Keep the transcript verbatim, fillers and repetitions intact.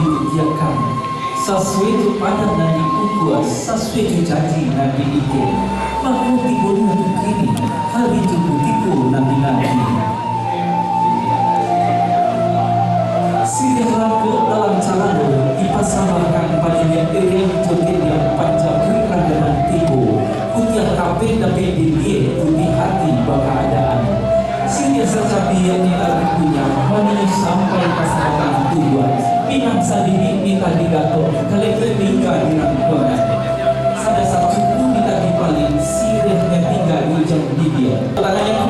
Diakan, sasuai jo padan nan diukua, sasuai jo janji nan diiko. Mako tibo tu kini, hari jo kutiko nan dinanti. Siriah langkok dalam calano dipasambahkan panyiriah eriang jo geliang panjabu raganan tibo, putiah kapeh dapek diliek, putiah hati bakaadaan. Siriah sacabiak di taruih kunyah, maminyo sampai ka sabatang tubuah. Pinang sadidik mintak digatok, kalekek tingga di rangkuangan. Sada sacuku mintak dipaliang, siriahnyo tingga di ujuang bibia. Tangan yang